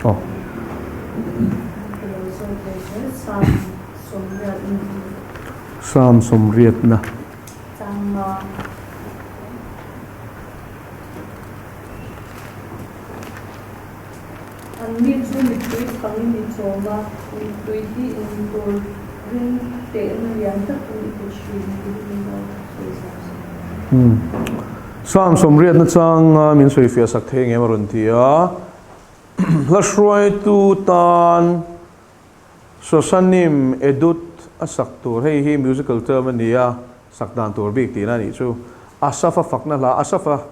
Aw. Psalm sawmriatna. Anni chu mittui chhangin i chawm a, mittui hi in tur ring tehna lian takin i pe thin tih hi min lo sawi zau sak. Psalm sawmriatna changa min sawifiah sak thei ngem a rawn ti a, hla hruaitu tan Sosanim Edut a sak tur, hei hi musical term a ni a, sak dan tur bik tihna a nih chu. Asafa fakna hla, Asafa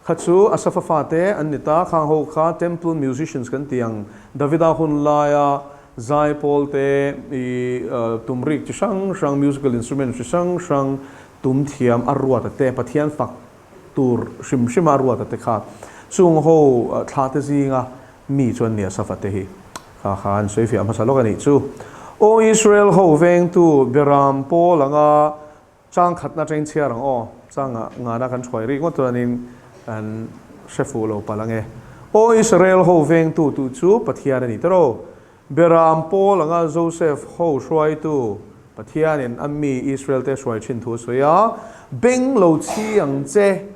Kha chu Asafa fate an ni ta, khang ho kha Temple musicians kan ti ang, Davida hun laia zaipawl te, i tumrik chi hrang hrang, musical instrument chi hrang hrang tum thiam a ruat a te, Pathian fak tur hrim hrim a ruat a te kha chung ho thla te zinga mi chu an ni Asafa te hi. Kha kha an sawi fiah hmasa lawk a nih chu. Aw Israel ho vengtu Beram pawl anga Chang khatna atangin chhiar ang aw, chang ah ngana kan thuai rih ngawt chuanin kan hre fuh lo palh ange. Aw Israel ho vengtu tu chu Pathian a ni tawrh. Beram Paul anga Joseph ho hruaitu Pathianin a mi Israel te hruai thin thu a sawi a, Beng lo chhi ang che,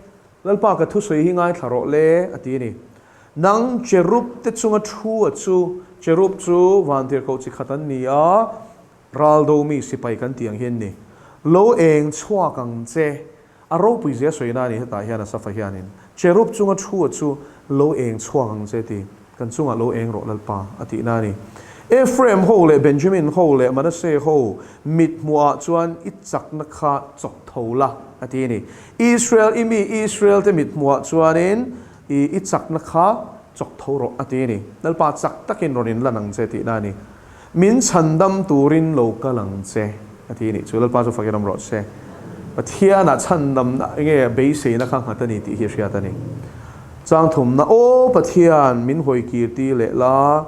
Lalpa ka thusawi hi ngaithla rawh le, a ti a ni. Nang cherub te chunga thu a chu, cherub chu vantirhkoh chi khat an ni a, Raldo mi sipai kan tih ang hian ni. Lo eng chhuak ang che. A ropui zia sawi na a ni hetah hian Asafa hianin cherub chunga thu a chu lo eng chhuak ang che ti kan chungah lo eng rawh Lalpa a tih na a ni. Ephraim ho leh Benjamin ho leh Manasseh ho mit hmuhah chuan i chakna kha chawk tho la a ti a ni. Israel i mi Israel te mit hmuhah chuanin i i chakna kha chawk tho rawh a ti a ni. Lalpa chak takin rawn inlan ang che tih na a ni. Min chhandam turin lo kal ang che, a ti a nih chu. Lalpa chu fakin awm rawh se. Pathianah chhandamna enge beiseina kha nghat a ni tih hi a hriat a ni. Chang thumna, Aw Pathian, min hawi kir ti leh la,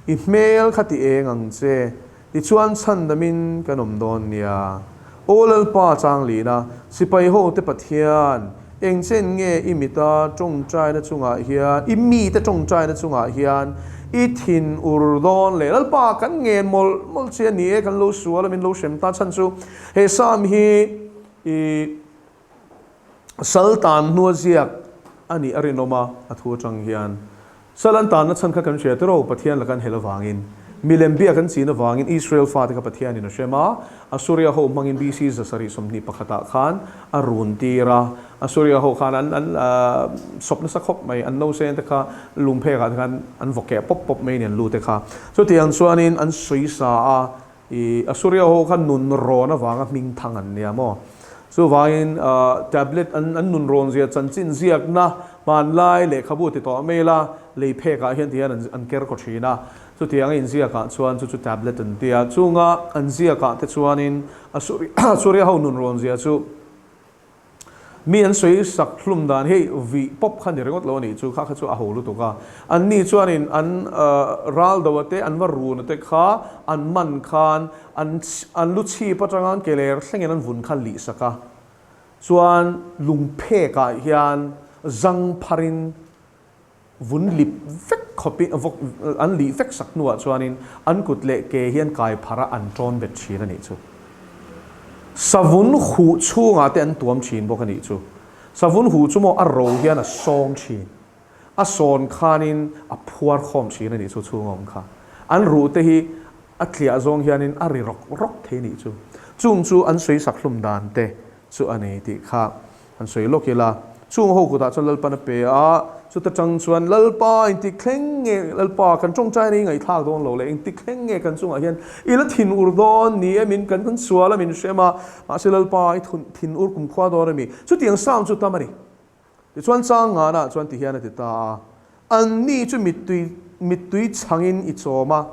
i hmel kha ti eng ang che, tichuan chhandamin kan awm dawn nia. Aw Lalpa changlina, sipai hote Pathian, eng chen nge i mita tawngtaina chungah hian, i mite tawngtaina chungah hian i thin ur dawn le? Lalpa, kan ngen mawlh mawlh che a ni e, kan lo sual a, min lo hrem ta chhan chu he Psalm hi i sal tan hnua ziak a nih a rinawm a, a thu atang hian. Sal an tanna chhan kha kan hria tiraw, Pathian laka an hel avangin, milem biak an chin avangin Israel fate kha Pathianin a hrem a, Assuria ho hmangin BC 721 ah khan a run tir a, Assuria ho khan an an sawp nasa khawp mai, an nausen te kha lungphek ah te khan an vaw keh pawp pawp mai a ni an lu te kha. Chutiang chuanin an sawi sa a, I Assuria ho kha nun rawn avanga hming thang an nia maw? Chuvangin tablet an an nun rawn zia chanchin ziakna hmanlai lehkhabu ti tawh mai ila lei phek ah hian ti hian an an ker kaw thin a. Chutianga inziak ah chuan chu chu tablet an ti a. Chunga an ziak ah te chuanin Assuria ho nun rawn zia chu Mi an sawi sak hlum dan hi vih pawp kha ni ringawt lo a nih chu, kha kha chu a ho lutuk a. An ni chuanin an ral do a te, an va run a te kha an man khan an an lu chhip atanga an ke ler thlengin an vun kha lih sak a. Chuan lungphek ah hian zang pharin vun lip vek khawpin vawk an lih vek sak hnuah chuanin an kut leh ke hian kai phar a an tawn bet thin a nih chu. Savun huh chhungah te an tuam thin bawk a nih chu. Savun huh chu maw a ro hian a sawng thin. A sawn khanin a phuar khawm thin a nih chu chhunga awm kha. An ruh te hi a tliah zawng hianin a ri rawk rawk thei a nih chu. Chung chu an sawi sak hlum dan te chu a ni tih kha An sawi lawk ila, chung ho kutah chuan Lalpan a pe a, chuta tang chuan Lalpa engtik thleng nge Lalpa kan tawngtaina i ngaihthlak dawn lo le, engtik thleng nge kan chungah hian i la thin ur dawn ni em in kan kan sual a min hrem a, mahse Lalpa i thin ur kumkhua dawn a mi? Chutiang sound chu tam a ni. Tichuan chang nganah chuan tihian a ti ta a, Anni chu mittui mittui chhangin i chawm a,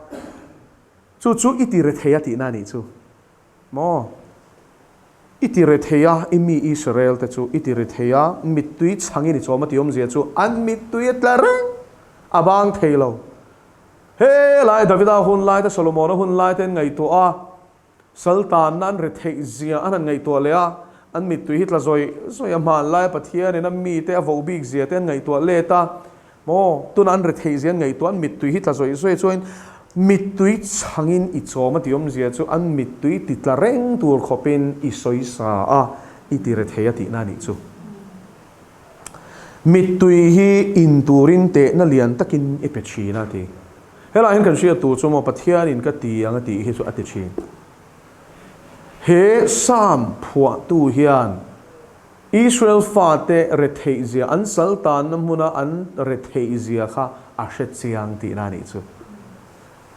chu chu i ti rethei a tihna a nih chu. Maw? I ti rethei a, i mi Israel te chu i ti rethei a, mittui chhangin i chawm a tih awmzia chu an mittui a tla reng, a bang thei lo. He lai Davida hun lai te, Solomona hun lai te an ngaihtuah a, Saltanna an retheih zia an han ngaihtuah leh a, an mittui hi tla zawih zawih a, hmanlaia Pathianin a mite a voh bik zia te an ngaihtuah let a. Maw? Tuna an retheih zia an ngaihtuah an mittui hi tla zawih zawih chuan mittui chhangin i chawm a tih awmzia chu an mittui ti tla reng tur khawpin i sawisa a, i ti rethei a tihna a nih chu. Mittui hi in turin tehna lian takin i pe thin a ti. Helaiah hian kan hriat tur chu maw Pathianin ka ti ang a tih hi chu a ti thin. He Psalm phuahtu hian Israel fate retheihzia, an sal tanna hmuna an retheihzia kha a hre chiang tihna a nih chu.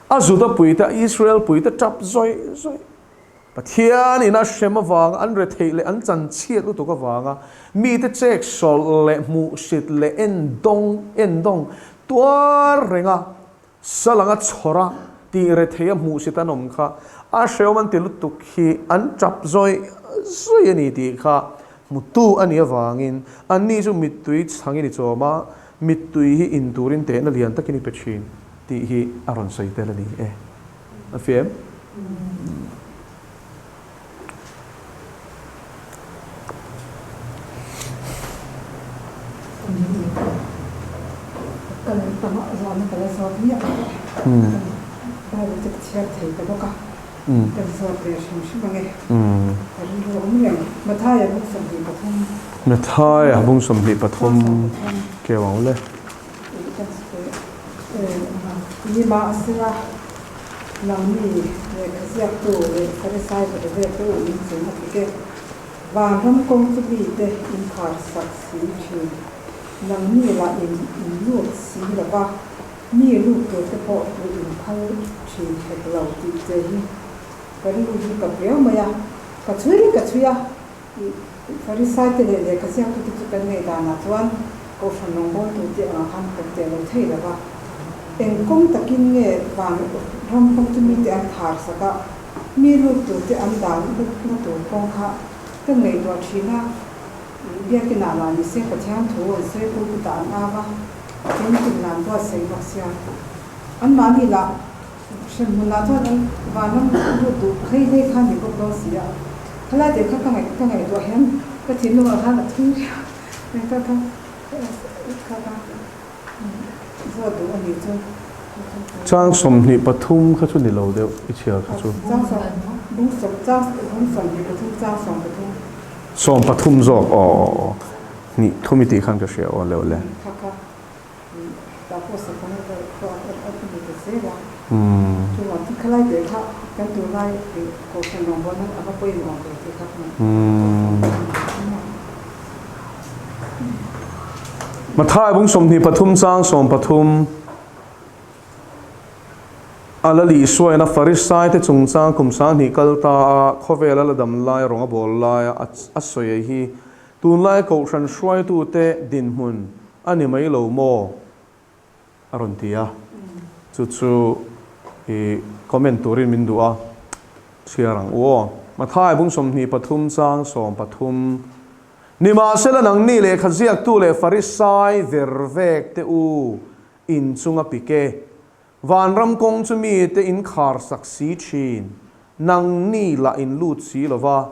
A Juda puite, a Israel puite tap zawih zawih. Pathian in a hrem avanga an retheih leh an chanchhiat lutuk avanga mite chek sawlh leh hmuhsit leh endawng endawng tuar renga Sal anga chhawr a, tih rethei a hmuhsit an awm kha a hrehawm an ti lutuk hi an tap zawih zawih a ni tih kha hmutu a nih avangin anni chu mittui chhangin i chawm a, mittui hi in turin tehna lian takin i pe thin tih hi a rawn sawi tel a ni e. A fiam? Mathaia bung 23 keu ang le. Nangni lehkha ziaktu leh Farisai vek vek te u in chung a ti e. Vanram kawng chu mite in khar sak si thin. Nangni lah in in lut si lo va, mi lut tur te pawh tu in phal thin hek lo tih che hi ka rilru hi ka viau mai a. Ka chhui ka chhui a, Farisai te leh lehkha ziaktu te chu kan ngaih danah chuan Kohhran rawngbawltu te angah khan kan teh lo thei lo va. Eng kawng takin nge van ram kawng chu mite an khar sak a, mi lut tur te an dan na tur kawng kha ka ngaihtuah thin a, Biakinah lah ni se Pathian thu an sawi pulpitah an au a, engtin nan buatsaih bawk sia. Anmahni lah Hremhmunah chuan an vanram lut duh hlei hlei kha ni bawk dawn si a, khalai te kha ka ngaih ka ngaihtuah hian ka thinlungah khan a thui riau mai kha kha kha kha zawt duh a nih chu. Chang 23 kha chu ni lo deuh i chhiar kha chu. Chang sawm bung sawm chang bung 23 chang 13. 13 zawk aw aw aw hnih thum i tih khan ka hria aw leuh le. Kha kha. Mathai bung 23 chang 13 A la lihsuaina Farisai te chungchang kum 2000 kal ta a khawvel a la dam lai rawng a bawl lai a a sawi hi Tunlai Kohhran hruaitute dinhmun a ni mai lo maw? a rawn ti a, chu chu i comment turin min duh a, chhiar ang u aw. Mathai bung 23 chang 13, Nimahsela nangni lehkha ziaktu leh Farisai ver vek te u in chunga pik e, vanram kawng chu mite in khar sak si thin, nangni lah in lut si lova,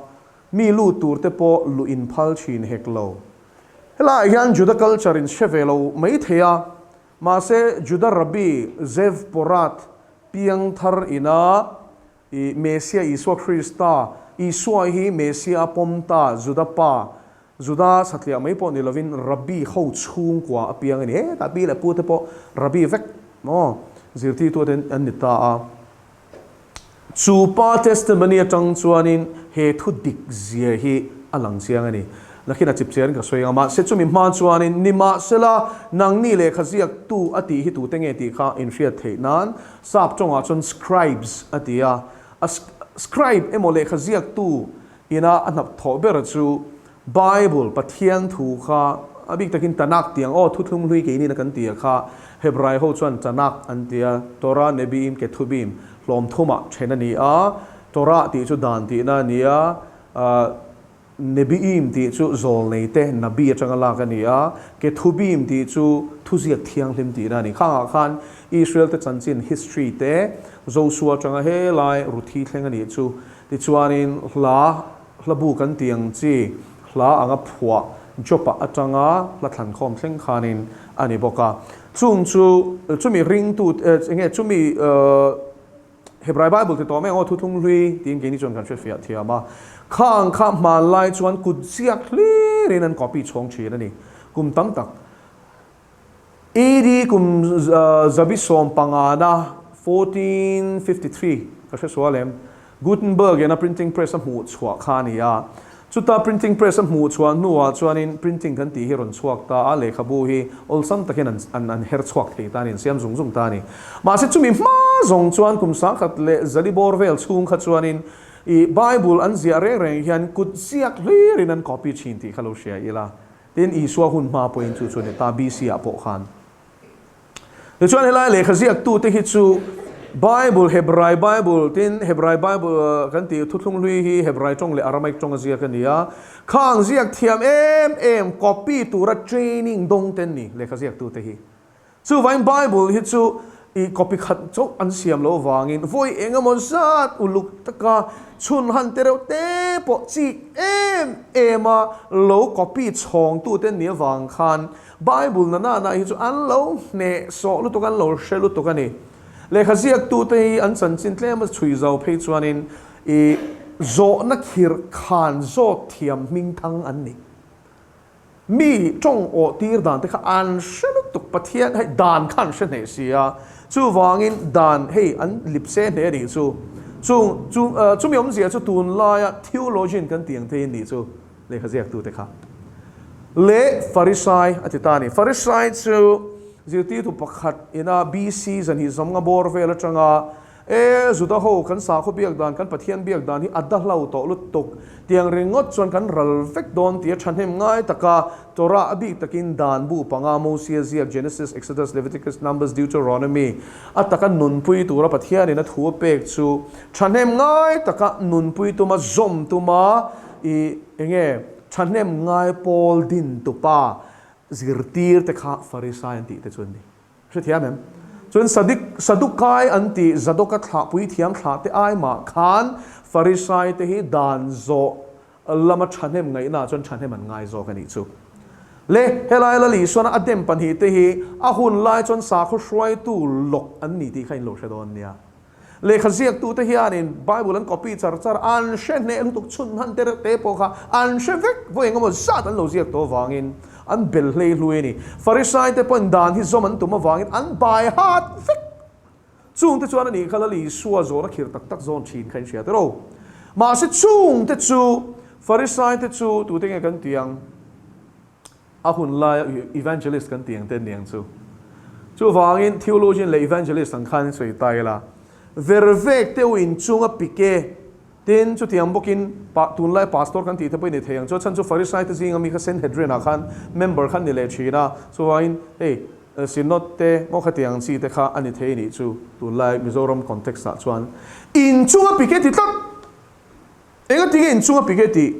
Mi lut tur te pawh luh in phal thin hek lo. Helaiah hian Juda culture in hre ve lo mai thei a, mahse Juda Rabbi Zev Porat piangthar ina i Mesia Isua Krista, Isua hi Mesia a pawm ta, Juda pa, Juda satliah mai pawh ni lovin Rabbi ho chhungkua a piang a ni. Hetah pi leh pu te pawh Rabbi vek maw zirtirtu te an ni ta a. Chu pa testimony atang chuanin he thu dik zia hi a lang chiang a ni. Nakhin a chip chiarin ka sawi ang a, mahse chumi hma chuanin nimahsela nangni lehkha ziaktu a tih hi tute nge tih kha inhriat theih nan sap tawngah chuan scribes a ti a, a scribe emaw lehkha ziaktu ina a hnap thawh ber chu Bible, Pathian thu kha a bik takin Tanakh tih ang aw, thuthlung hlui keinin a kan ti a kha, Hebrai ho chuan Tanakh an ti a, Torah, Nebiim, Kethubim hlawm thumah then a ni a, Torah tih chu dan tihna a ni a, Nebiim tih chu zawlnei te, Nabi atanga lak a ni a, Kethubim tih chu thuziak thianghlim tihna a ni. Khangah khan Israel te chanchin, history, te, Josua atanga helai Ruthi thleng a nih chu, tichuanin hla, Hla bu kan tih ang chi, hla anga phuah Jopa atanga hla thlankhawm thleng khanin a ni bawk a. Chung chu chumi ringtu enge chumi Hebrai Bible ti tawh mai ang aw, thuthlung hlui tiin keini chuan kan hrefiah thiam a. Khang kha hmanlai chuan kut ziak hlirin an copy chhawng thin a ni. Kum tam tak AD kum zabi sawmpangana, 1453, ka hre sual em, Gutenberg ina printing press a hmuh chhuah kha a ni a. Chuta printing press a hmuh chhuah hnuah chuanin printing kan tih hi rawn chhuak ta a, lehkhabu hi awlsam takin an an her chhuak thei ta a ni, an siam zung zung ta a ni. Mahse chumi hma zawng chuan kum sangkhat leh zali bawr vel chhung kha chuanin i Bible an ziah reng reng hian kut ziak hlirin an copy thin tih kha lo hria ila. Tin, Isua hun hma pawhin chu chu a ni ta, BC ah pawh khan. Tichuan helai lehkha ziaktute hi chu Bible, Hebrai Bible, tin Hebrai Bible kan tih thuthlung hlui hi Hebrai tawng leh Aramaic tawng a ziak a ni a. Khang ziak thiam em em copy tura training dawng te an ni lehkha ziaktute hi. Chuvangin Bible hi chu i copy khat chauh an siam loh avangin vawi eng emaw zat uluk taka chhun han te reuh te pawh chik em em a lo copy chhawng tute an nih avang khan Bible na nana hi chu an lo hneh sawh lutuk an lo hre lutuk a ni. Lehkha ziaktute hi an chanchin tlem a chhui zo phei chuanin i zawhna khirh khan zawt thiam hmingthang an ni. Mi tawng awh tir dan te kha an hre lutuk, Pathian hei dan kha an hre hneh si a, chuvangin dan hei an lip se hneh a nih chu, chung chu chumi awmzia chu tunlaia theologian kan tih ang thei a nih chu lehkha ziaktu te kha. Leh Farisai a ti ta a ni. Farisai chu zirtirtu pakhat ina BC zanhi zawmnga bawr vel atanga E, Juda ho, kan sakhaw biak dan, kan Pathian biak dan hi a da hlo tawh lutuk. Tiang ringawt chuan kan ral vek dawn tia thahnem ngai taka Torah a bik takin dan bu panga Mosia ziak Genesis, Exodus, Leviticus, Numbers, Deuteronomy a taka nunpui tura Pathianin a thu a pek chu thahnem ngai taka nunpui tuma zawm tuma i enge thahnem ngai pawl din tupa zirtir te kha Farisai an tih te chu an ni. Hrethiam em? Chuan Sadik, Sadukai an tih Zadoka thlah puithiam thlah te ai mah khan Farisai te hi dan zawh lama thahnem ngaihna chuan thahnem an ngai zawk a nih chu. Le, helai Lal Isuana a dem pahnihte hi a hun lai chuan sakhaw hruaitu lawk an ni tih kha in lo hre dawn nia. Lehkha ziaktute hianin Bible an copy char char a, an hre hneh lutuk chhun hman te reuh te pawh kha an hre vek, vawi engemaw zat an lo ziak tawh avangin an bel hlei hlui a ni. Farisai te pawhin dan hi zawm an tum avangin an bai hat vek. Chungte chuan a nih kha Lal Isua zawhna khir tak tak zawn thin kha in hria tiraw. Mahse chungte chu Farisai te chu tute nge kan tih ang? A hun laia evangelist kan tih ang te an ni ang chu. Chuvangin theologian leh evangelist ang khan sawi ta ila, vervek te u inchunga pike tin chutiang bawkin tunlai pastor kan tih te pawh i ni thei ang chu. A chhan chu Pharisai te zinga mi kha Sanhedrin ah khan member khan ni leh thin a, chuvangin hei synod te maw khatiang ang chi te kha a ni thei nih chu tunlai Mizoram context ah chuan inchunga pike ti tlat! Engatinge inchunga pike tih?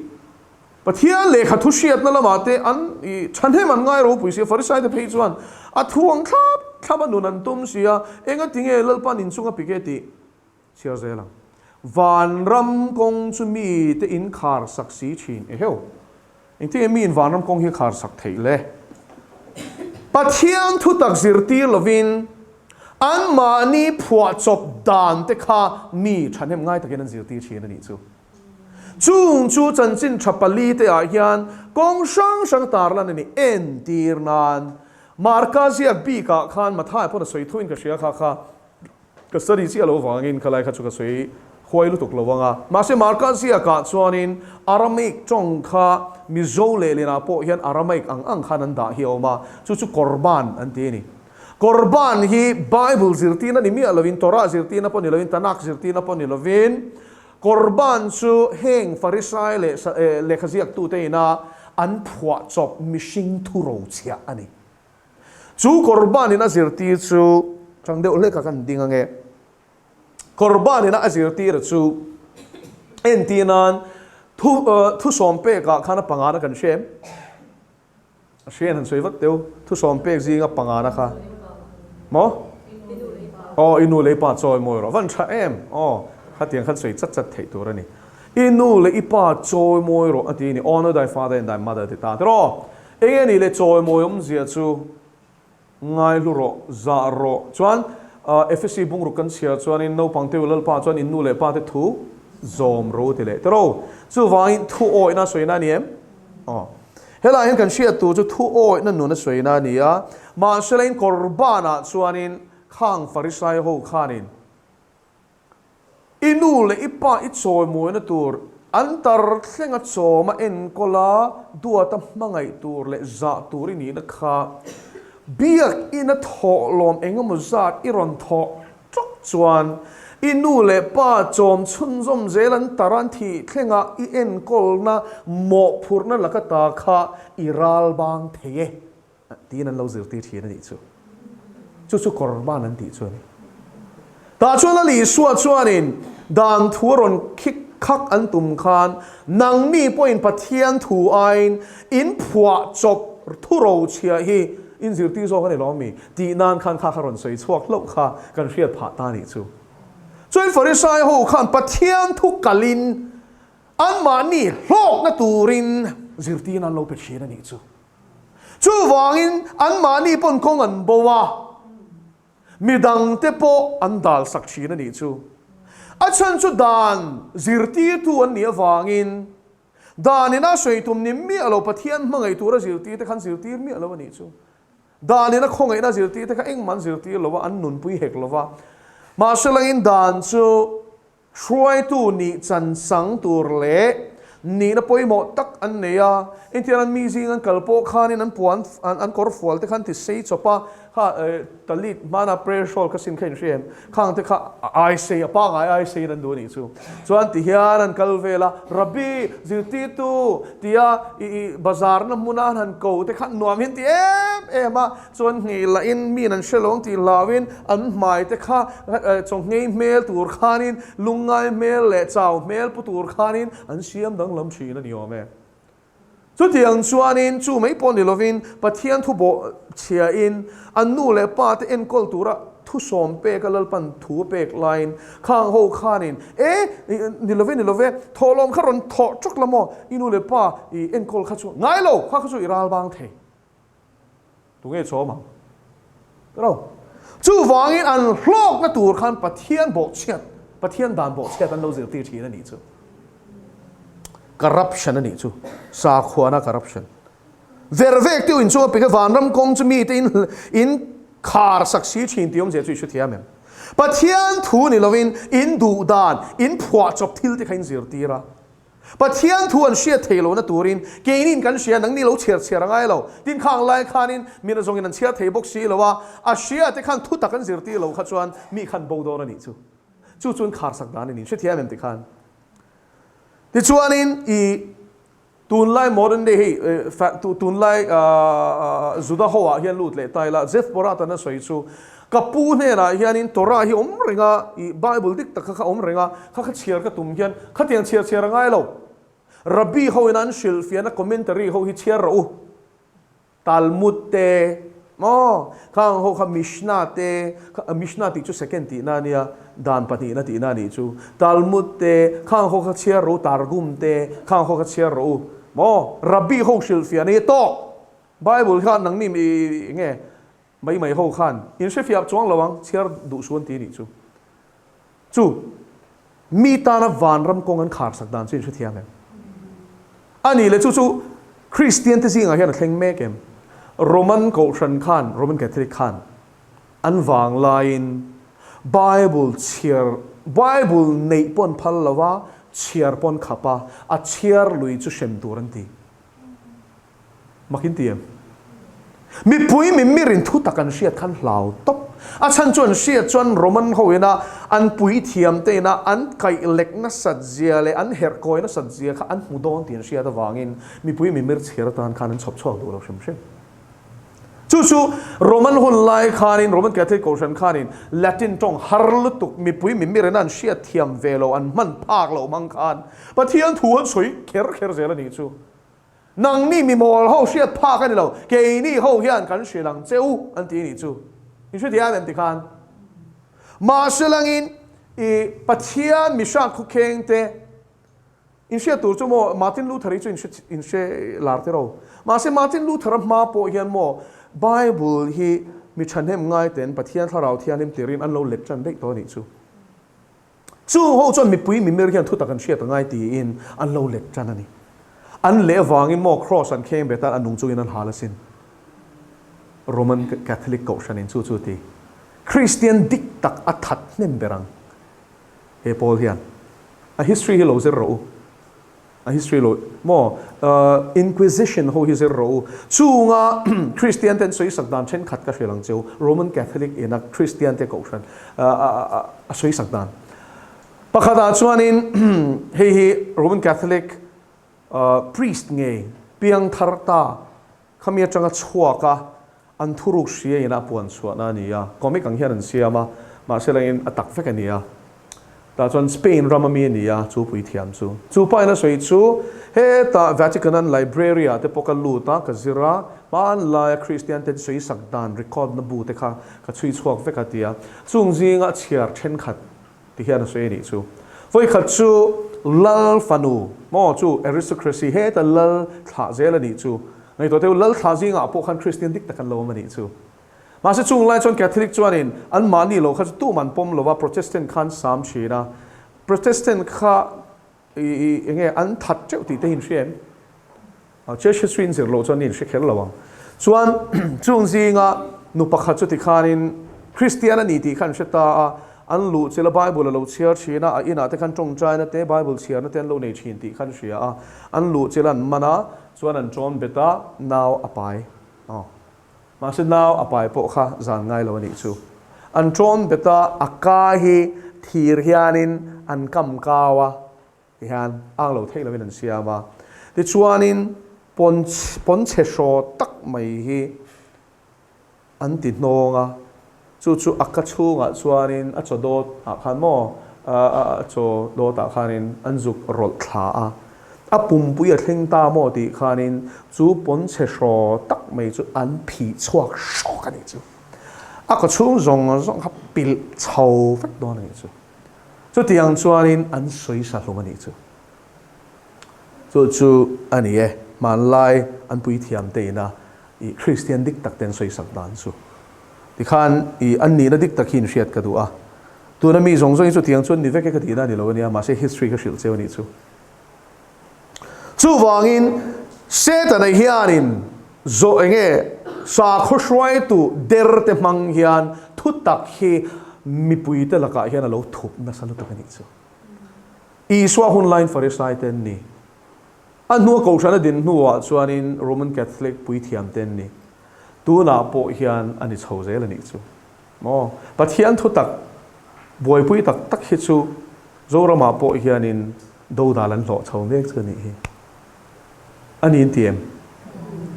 Pathian lehkha thu hriatna lamah te an i thahnem an ngai ropui si a, Farisai te phei chuan a thu ang thlap thlap a nun an tum si a, engatinge Lalpan inchung a pike tih chhiar zel ang. Vanram kawng chu mite in khar sak si thin eheu. Engtinge miin vanram kawng hi a khar sak theih le? Pathian thutak zirtir lovin anmahni phuahchawp dan te kha mi thahnem ngai takin an zirtir thin a nih chu. Chung chu chanchin tha pali te ah hian kawng hrang hrang tarlan a ni. Entir nan, Marka ziak bik ah khan Mathai pawn a sawi thuin ka hria kha kha ka study chiah lo vangin khalai kha chu ka sawi huai lutuk lo ang a. Mahse Marka ziak ah chuanin Aramaic tawng kha Mizo lehlin ah pawh hian Aramaic ang ang khan an dah hi a awm a, chu chu Korban an ti a ni. Korban hi Bible zirtirna ni miah lovin, Torah zirtirna pawh ni lovin, Tanakh zirtirna pawh ni lovin, Korban chu heng Farisai leh lehkha ziaktute ina an phuah chawp mihring thu rochhiah a ni. Chu Korban ina zirtir chu chang deuh hlek a kan ding ange. Korban ina a zirtir chu entir nan thu thusawm pekah khan a pangana kan hre em? A hrian han sawi vat teu, thusawm pek zinga pangana kha. Maw? Aw, i nu leh i pa chawi mawi rawh. Van tha em? Aw, khatiang khan sawi chat chat theih tur a ni. I nu leh i pa chawimawi rawh a ti a ni. Honour thy father and thy mother a ti ta tiraw? Enge nih leh chawimawi awmzia chu ngaihlu rawh, zah rawh. Chuan Efesi bungruk kan chhiar chuanin naupang te u Lalpa chuan in nu leh pa te thu zawm ro ti leh tiraw? Chuvangin thu awihna sawina a ni em? Aw. Helaiah hian kan hriat tur chu thu awihna nun a sawina a ni a, mahsela in Korban-ah chuanin khang Farisai ho khanin I nu leh i pa i chawimawina tur an tar thlenga chawma enkawl a, duata hmangaih tur leh zah tur i nihna kha biakina thawhlawm engemaw zat i rawn thawh tawk chuan i nu leh pa chawm chhunzawm zel an tar an thih thlenga i enkawlna mawhphurhna laka ta kha i ral bang thei e. Tiin an lo zirtir thin a nih chu. Chu chu Korban an tih chu a ni. Tah chuan Lal Isua chuanin dan thu a rawn khik khak an tum khan nangni pawhin Pathian thu aiin in phuah chawp thu rochhiah hi in zirtir zawk a ni lawm mi? Tih nan khan kha kha rawn sawi chhuak hlauh kha kan hriat phah ta a nih chu. Chuan Farisai ho khan Pathian thu kalin anmahni hlawkna turin zirtirna an lo pe thin a nih chu. Chuvangin anmahni pawn kawng an bo a, midangte pawh an dalsak thin a nih chu. A chhan chu dan zirtirtu an nih avangin dan ina sawi tum ni miah lo Pathian hmangaih tura zirtirte khan zirtir miah lo a nih chu. Dan ina khawngaihna zirtirte kha engmah an zirtir lo a, an nunpui hek lo va. Mahse langin dan chu Hruaitu nih chan chang tur leh nihna pawimawh tak an nei a, engtiang an mi zing an kal pawh khanin an puan an kawr fual te khan ti sei chawp a, kha talit hmana prayer shawl kha sin kha in hria em, khang te kha a ai sei a pangai ai sei in an duh a nih chu. Chuan ti hian an kal vel a, Rabbi, zirtirtu tia i i bazar na hmuna an han ko te kha nuam hian ti em em a, Chuan nghei lahin miin an hre lo ang tih hlauin an hmai te kha chawnghei hmel tur khanin lungngai hmel leh chau hmel pu tur khanin an siam danglam thin a ni awm e. Chutiang chuanin chu mai pawh ni lovin Pathian thu bawh chhiain an nu leh pa te enkawl tura thu sawm pek a Lalpan thu a pek laiin khang ho khanin e ni love ni love thawhlawm kha rawn thawh tawk la maw i nu leh pa i enkawl kha chu ngai lo kha kha chu i ral bang thei. Tunge chawm ang? Tiraw? Chuvangin an hlawkna tur khan Pathian bawhchhiat, Pathian dan bawhchhiat an lo zirtir thin a nih chu. Corruption a nih chu. Sakhuana corruption. Vervek teuh inchung a pek a, vanram kawng chu mite in in khar sak si thin tih awmzia chu i hrethiam em? Pathian thu ni lovin in duh dan, in phuahchawp thil te kha in zirtir a. Pathian thu an hriat thei lohna turin keinin kan hria, nangni lo chhiar chhiar a ngai lo. Tin khang lai khanin mi nazawngin an chhiar thei bawk si lo a, a hria te khan thu tak an zirtir lo kha chuan mi khan bo dawn a nih chu. Chu chuan kharsak dan a ni. Hrethiam em tikhan? Tichuanin i tunlai modern day hei tunlai Juda ho ah hian lut leh ta ila, Jeff Porat an a sawi chu Ka pu hnenah hianin Torah hi awm reng a, ih Bible dik tak kha kha awm reng a, kha kha chhiar ka tum hian khatiang chhiar chhiar a ngai lo. Rabbi ho in an hrilhfiahna commentary ho hi chhiar rawh u. Talmud te, maw, khang ho kha Mishnah te, kha Mishnah tih chu second tihna a nia, dan pahnihna tihna a nih chu. Talmud te, khang ho kha chhiar rawh u, Targum te, khang ho kha chhiar rawh u. Maw, Rabbi ho hrilhfiahna hi tawk. Bible kha nangni ih nge Mai mai ho khan in hrefiah chuang lo ang, chhiar duh suan ti nih chu. Chu mi tana vanram kawng an khar sak dan chu in hrethiam em? A nih leh chu chu Kristian te zingah hian a thleng mek em? Roman Kohhran khan, Roman Catholic khan an vang laiin Bible chhiar, Bible neih pawh an phal lo a, chhiar pawh an khap a, a chhiar lui chu hrem tur an ti. Mak in ti em? Mipui mimirin thu tak an hriat khan hlau tawp. A chhan chu an hriat chuan Roman ho ina an puithiam te ina an kaih lek nasat zia leh an herh kawi nasat zia kha an hmu dawn tih an hriat avangin mipui mimir chhiar atan khan an chhawp chhuak duh lo hrim hrim. Chu chu Roman hun lai khanin Roman Catholic Kohhran khanin Latin tawng har lutuk mipui mimir ina an hriat thiam ve lo an hman phak loh hmang khan Pathian thu an sawi kher kher zel a nih chu. Nangni mi mawl ho hriat phak a ni lo, keini ho hian kan hrilh ang che u an ti a nih chu. In hrethiam em tikhan? Mahse langin i Pathian mihrak khukheng te. In hriat tur chu maw Martin Luther hi chu in hre in hre lar te ro. Mahse Martin Luther-a hma pawh hian maw Bible hi mi thahnem ngai ten Pathian Thlarau Thianghlim tirin an lo let tan daih tawh a nih chu. Chung ho chuan mipui mimir hian thutak an hriat a ngai tiin an lo let tan a ni. An leh avangin maw Cross an kheng bet a, a nung chungin an hal asin. Roman Catholic kohhranin chu chu ti. Kristian dik tak a that hnem ber ang. He pawl hian a history hi lo zir rawh u. A history lo maw Inquisition ho hi zir rawh u. Chunga Kristian ten sawisak dan thenkhat ka hrilh ang cheu. Roman Catholic ina Kristian te kohhran a sawisak dan. Pakhatah chuanin hei hi Roman Catholic priest ngei piangthar ta Khami atanga chhuak a, an thuruk hria in a puan chhuahna a ni a, comic ang hian an siam a, mahse langin a tak vek a ni a. Tah chuan Spain ram ami a ni a, chu puithiam chu. Chu pa in a sawi chu, hetah Vatican an library ah te pawh ka lut a, ka zir a, hmanlaia Kristian ten sawi sak dan record na bu te kha ka chhui chhuak vek a ti a, chung zinga chhiar thenkhat Ti hian a sawi a nih chu. Vawikhat chu Lal fanu maw chu aristocracy heta Lal thlah zel a nih chu. Ngaihtuah teu Lal thlah zingah pawh khan Kristian dik tak an lo awm a nih chu. Mahse chung lai chuan Catholic chuanin an mahni lo kha chu tum an pawm lo va, Protestant khan sam thin a. Protestant kha i enge an that teuh tih te hi in hria em? Church history in zir loh chuan in hre kher lo ang. Chuan chung zinga nu pakhat chu tikhanin Kristian a ni tih kha an hre ta a, an luh chilh a Bible a lo chhiar thin a, a inah te khan tawngtaina te Bible chhiarna te an lo nei thin tih kha an hria a, an luh chilh a an man a, chuan an tawn bet a, nau a pai. Aw. Mahse nau a pai pawh kha zan ngai lo a nih chu. An tawn bet a, a ka hi thir hianin an kam kau a. Ti hian ang lo theih lovin an siam a. Tichuanin pawn pawnchhe hraw tak mai hi an ti hnawng a, chu chu a ka chhungah chuanin a chaw dawt ah khan maw a chaw dawt ah khanin an zuk rawlh thla a. A pumpui a thleng ta maw tih khanin chu pawnchhe hraw tak mai chu an phih chhuak hrawk a nih chu. A ka chhung zawng zawng kha pilh chho vek dawn a nih chu. Chutiang chuanin an sawi sa hlum a nih chu. Chu chu a ni e, hmanlai an puithiam te ina i Kristian dik tak te an sawi sak dan chu. Tikhan i an nihna dik tak hi in hriat ka duh a. Tuna mi zawng zawng hi chutiang chuan ni vek e ka tihna a ni lo a nia, mahse history ka hrilh cheu a nih chu. Chuvangin Setana hianin zawh enge sakhaw hruaitu der te hmang hian thutak hi mipuite lakah hian a lo thup nasa lutuk a nih chu. Isua hun laiin Farisai te an ni. A hnua Kohhran a din hnuah chuanin Roman Catholic puithiam te an ni. Tunah pawh hian a ni chho zel a nih chu. Maw? Pathian thutak buaipui tak tak hi chu Zoramah pawh hianin dodal an hlawh chho mek chu a nih hi. A ni in ti em?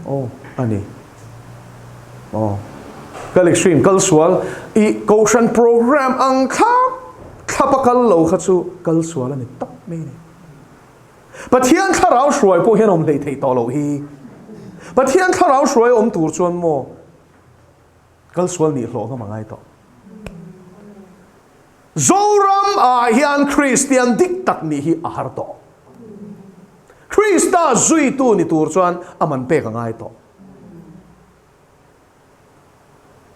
Aw, a ni. Aw. Kal extreme, kal sual. I Kohhran program ang thlap thlap a kal lo kha chu kal sual a ni tawp mai a ni. Pathian thlarau hruai pawh hian awm hleih theih tawh loh hi. Pathian thlarau hruai awm tur chuan maw kal sual nih hlawh ngam a ngai tawh. Zoram ah hian Kristian dik tak nih hi a har tawh. Krista zuitu ni tur chuan a man pek a ngai tawh.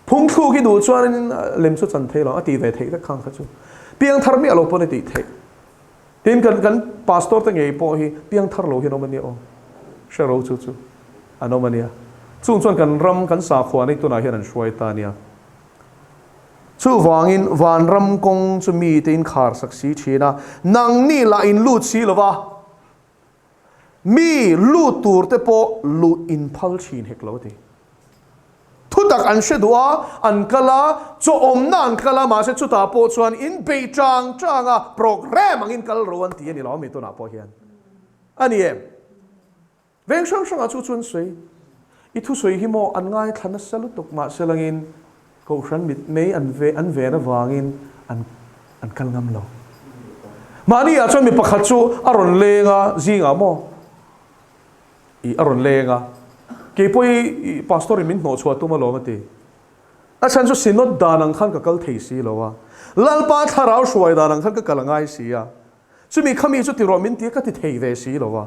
Phungthluk i duh chuan lem chu chan thei lo, a tih ve theih vek khang kha chu. Piangthar miah lo pawn a tih theih. Tin kan kan pastor te ngei pawh hi piangthar lo hi an awm a nia aw. Hre ro chu chu an awm a nia. Chung chuan kan ram kan sakhua nei tunah hian an hruai ta a nia. Chuvangin vanram kawng chu mite in khar sak si thin a, nangni lah in lut si lo va, mi lut tur te pawh luh in phal thin hek lo a ti. Thutak an hre duh a, an kal a, chaw awmna an kal a, mahse chutah pawh chuan in bei chang chang a, program angin kal ro an ti a ni lo ami tunah pawh hian a ni em? Veng hrang hrangah chu chuan sawi, I thusawi hi maw an ngaithla nasa lutuk mahse langin Kohhran mit mei an ve an ven avangin an an kal ngam lo. Mahni ah chuan mi pakhat chu a rawn leng a, zingah maw i a rawn leng a, keipawh i i pastor in min hnawhchhuah tum alawm a ti. A chhan chu synod dan ang khan ka kal thei si lo a, Lalpa thlarau hruai dan ang khan ka kal a ngai si a. Chumi khami chu ti rawh min ti a, ka ti thei ve si lo a.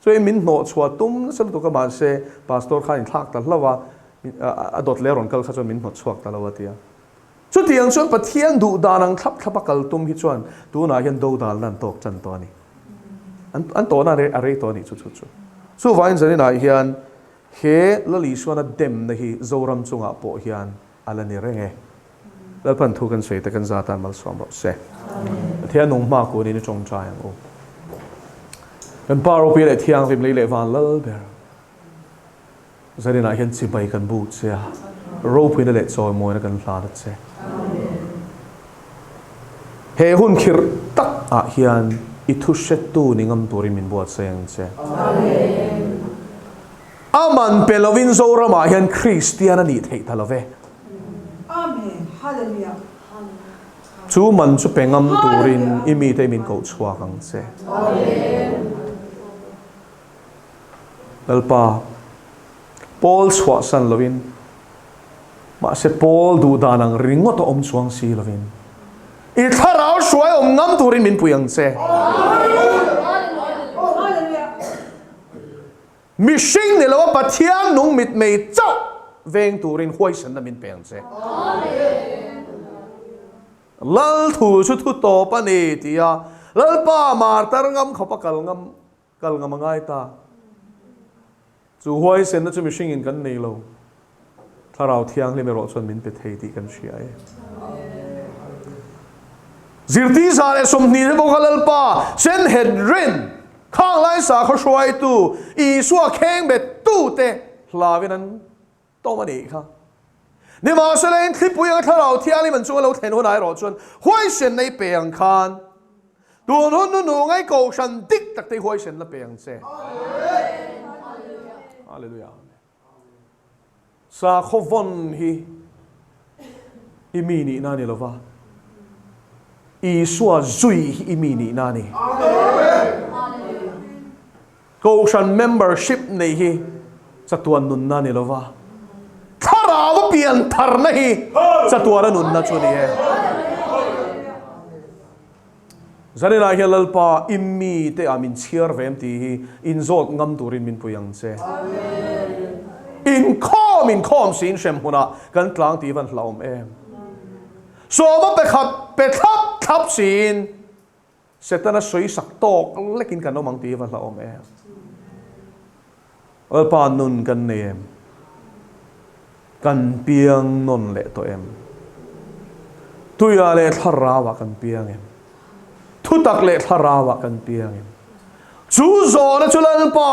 Chuan min hnawh chhuah tum nasa lutuk a, mahse Pastor khan inthlak ta hlauh a, a dawt leh a rawn kal kha chuan min hnawt chhuak ta lo a ti a. Chutiang chuan Pathian duh dan ang thlap thlap a kal tum hi chuan tunah hian dodalna an tawk chan tawh a ni. An tawhna a rei tawh a nih chu chu chu. Chuvangin zaninah hian he Lal Isuana demna hi Zoram chungah pawh hian a la ni reng e. Lalpan thu kan sawi te kan za tan malsawm rawh se. Pathian nung hma kunin i tawngtai ang u. Kan Pa ropui leh thianghlim lei leh van lal ber. Zaninah hian chibai kan buk che a, ropuina leh chawimawina kan hlan a che. He hun khirh tak ah hian i thu hretu ni ngam turin min buatsaih ang che. A man pe lovin Zoramah hian Kristian a nih theih ta lo ve. Chu man chu pe ngam turin i mite min koh chhuak ang che. Lalpa, Paul chhuahsan lovin, mahse Paul duh dan ang ringawt a awm chuang si lovin, i thlarau hruai awm ngam turin min pui ang che. Mihring ni loa Pathian nung mitmei chauh veng turin huaisanna min pe ang che. Lal thu chu thu tawp a ni ti a, Lalpa martar ngam khawpa kal ngam kal ngam a ngai ta. Chu huaisenna chu mihringin kan nei lo. Thlarau Thianghlim erawh chuan min pe thei tih kan hria e. Zirtir 120 te pawh kha Lalpa Sanhedrin, khang lai sakhaw hruaitu, Isua khengbet tute hlauin an tawm a nih kha. Nimahsela in thlipui anga Thlarau Thianghlim an chunga lo thlen hunah erawh chuan huaisenna i pe ang khan tun hun nu nu ngai kohhran dik tak te i huaisenna pe ang che. Hallelujah. Sakhaw vawn hi i mi nihna a ni lo va, Isua zui hi i mi nihna a ni. Kohhran membership neih hi chatuan nunna a ni lo va, Thlarau pian tharna hi chatuana nunna chu a ni e. Zaninah hian Lalpa i mite ah min chhiar ve em tih hi inzawt ngam turin min pui ang che. Inkhawm inkhawm siin hrem hmunah kan tlang tih van hlauhawm em. Sawma pe khat pe thlap thlap siin Setana sawi sak tawk lekin kan awm ang tih van hlauhawm em. Lalpa nun kan nei em? Kan piang nawn leh tawh em? Tuiah leh thlarauah kan piang em? Thutak leh thlarauah kan piang em? Chu zawhna chu Lalpa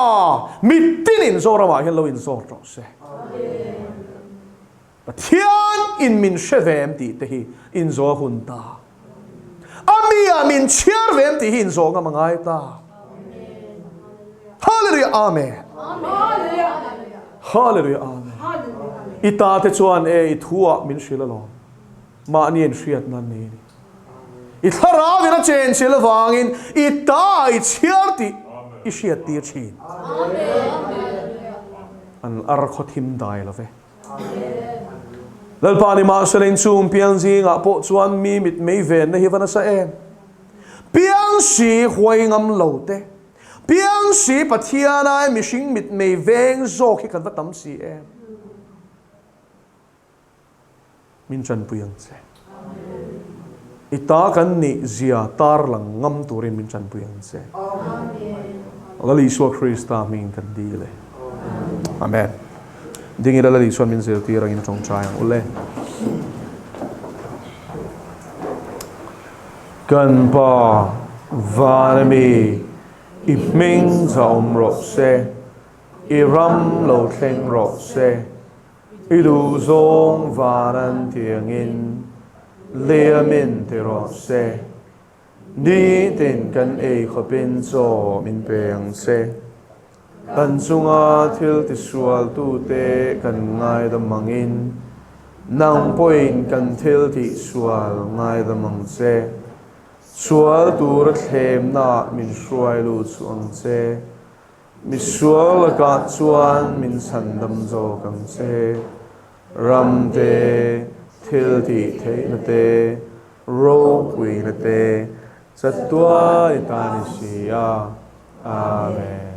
mitinin Zoramah hian lo inzawt rawh se. Pathian in min hre ve em tih te hi inzawh a hun ta. A mi ah min chhiar ve em tih hi inzawh ngam a ngai ta. Hallelujah Amen. Hallelujah Amen. I ta te chuan e i thu ah min hrilh alawm. Mahni in hriat nan nei a ni. I thlarau in a chen chil avangin i ta ah i chhiar tih i hriat tir thin. An ar khaw thim dai lo ve. Lalpa ni mahsela inchhung piang zingah pawh chuan mi mit mei venna hi va nasa em? Piang si huai ngam lo te, piang si Pathian ai mihring mit mei veng zawk hi kan va tam si em? Min tanpui ang che. I ta kan nih zia tarlang ngam turin min tanpui ang che. Lal Isua Krista hmingin kan dil e. Amen. Ding ila Lal Isuan min zirtir angin tawngtai ang ule. Kan Pa van ami i hming za awm rawh se, i ram lo thleng rawh se, I duh zawng van an tiangin liamin ti rawh se. Nitin kan ei khawpin chaw min pe ang che. Kan chunga thil tisualtute kan ngaidam angin nang pawhin kan thil tihsual ngaidam ang che. Sual tura thlemnaah min hruai lut suh ang che. Misual lakah chuan min chhandam zawk ang che. Ram te, thil tih theihna te, ropuina te, Chatuan i ta ni si a. Amen.